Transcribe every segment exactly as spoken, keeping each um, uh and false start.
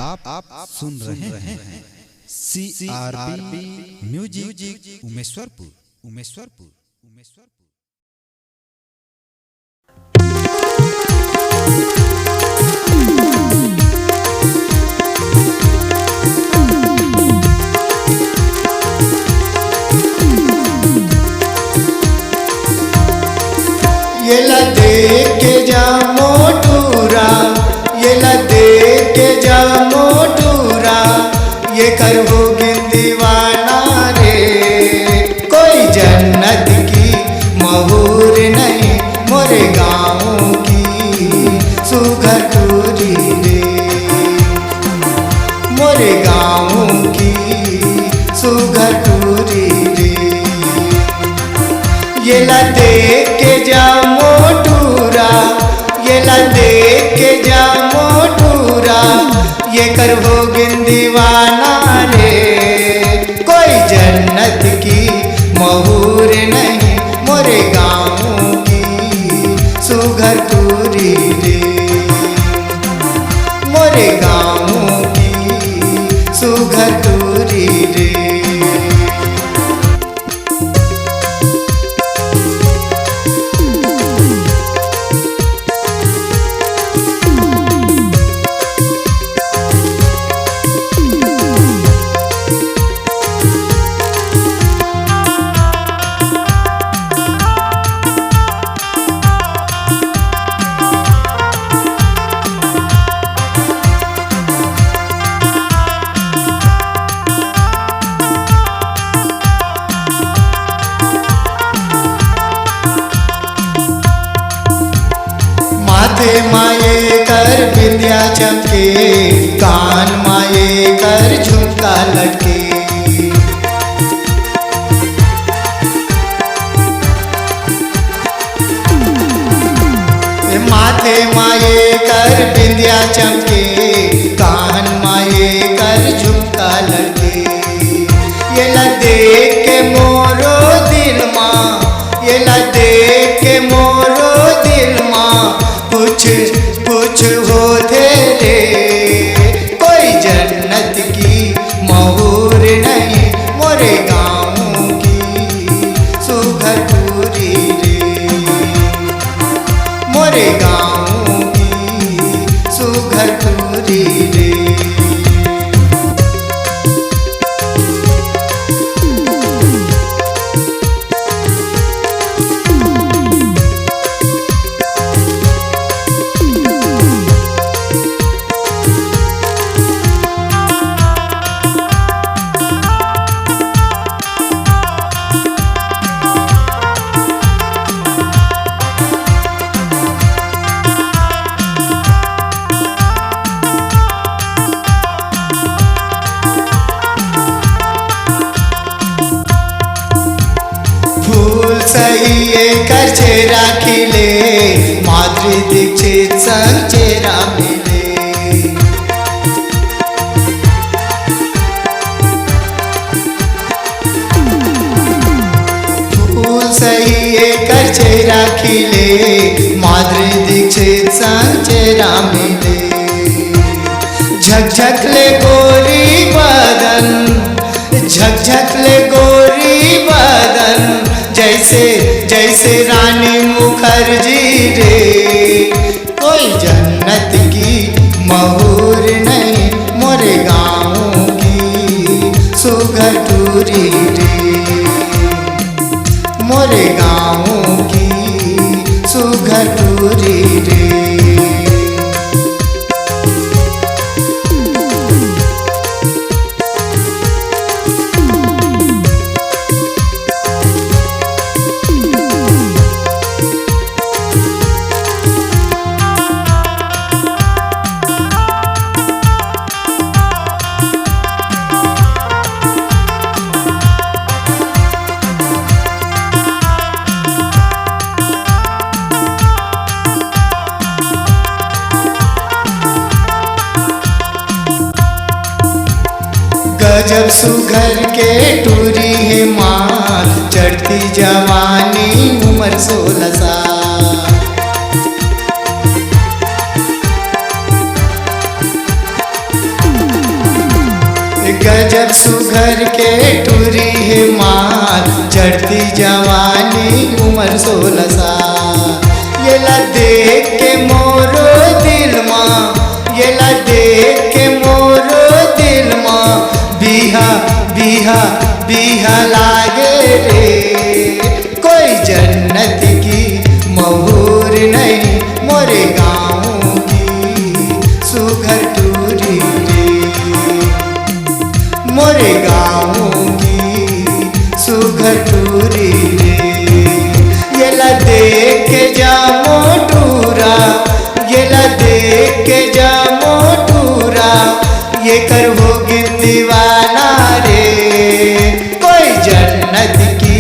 आप, आप सुन रहे हैं C R B Music Umeshwarpur, Umeshwarpur, Umeshwarpur. येला देख के जामो टूरा, येला देख के जामो टूरा, येकर होगिन दीवाना रे। कोई जन्नत की महूर नहीं मोरे गाँव की सुघर टूरी रे, मोरे गाँव की सुघर टूरी रे। येला देख के जामो टूरा, येला देख के जामो टूरा, येकर होगिन दीवाना रे। कोई जन्नत की महूर नहीं मोरे गाँव की सुघर टूरी रे, मोरे गाँव की सुघर टूरी रे। माथे मा येकर बिंदिया चमके, कान मा येकर झुमका लटके। ए माथे मा येकर बिंदिया चमके, कान मा येकर झुमका लटके। येला देख के मोरो दिल मा, येला देख के मोरो दिल मा कुछ, कुछ होथे रे। कोई जन्नत की महूर नहीं मोरे गाँव की सुघर टूरी रे, मोरे गाँव की सुघर टूरी रे। फूल सही एकर चेहरा खिले, माधुरी दीक्षित संग चेहरा मिले। फूल सही एकर चेहरा खिले, माधुरी दीक्षित संग चेहरा मिले। झकझक ले गोरी बदन, झकझक ले गोरी बदन, जैसे, जैसे रानी मुखर्जी रे। कोई जन्नत की महूर नहीं मोरे गाँव की सुघर टूरी रे, मोरे गाँव की सुघर टूरी रे। गजब सुघर के टूरी हे माँ, चढ़ती जवानी उमर सोलह साल। गजब सुघर के टूरी हे माल, चढ़ती जवानी उमर सोलह साल। येला देख के मोरो दिल मा, येला देख के मोरो दिल मा बिहा बिहा बिहा लागे रे। कोई जन्नत की महूर नहीं मोरे गाँव की सुघर टूरी रे। मोरे गाँव की सुघर टूरी रे। येला देख के जामो टूरा, येला देख के जामो टूरा, येकर होगे दीवाना रे। कोई जन्नत की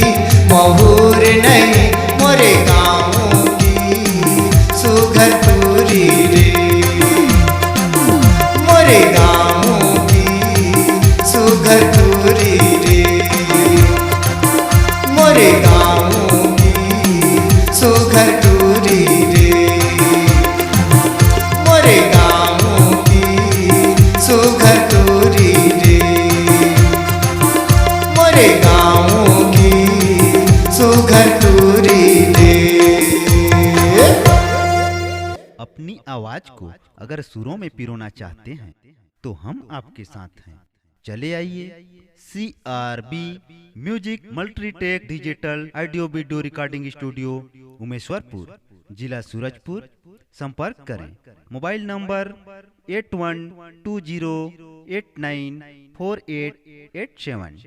महूर नहीं मोरे गाँव की सुघर टूरी रे। मोरे गाँव की सुघर टूरी रे। मोरे गाँव की सुघर टूरी रे। मोरे गाँव की सुघर टूरी रे। मोरे गाँव की सुघर टूरी रे। अपनी आवाज को अगर सुरों में पिरोना चाहते हैं, तो हम आपके साथ हैं। चले आइए CRB Music Multitech Digital Audio Video Recording Studio, Umeshwarpur, जिला सूरजपुर। संपर्क करें। Mobile number eight one two zero eight nine four eight eight seven.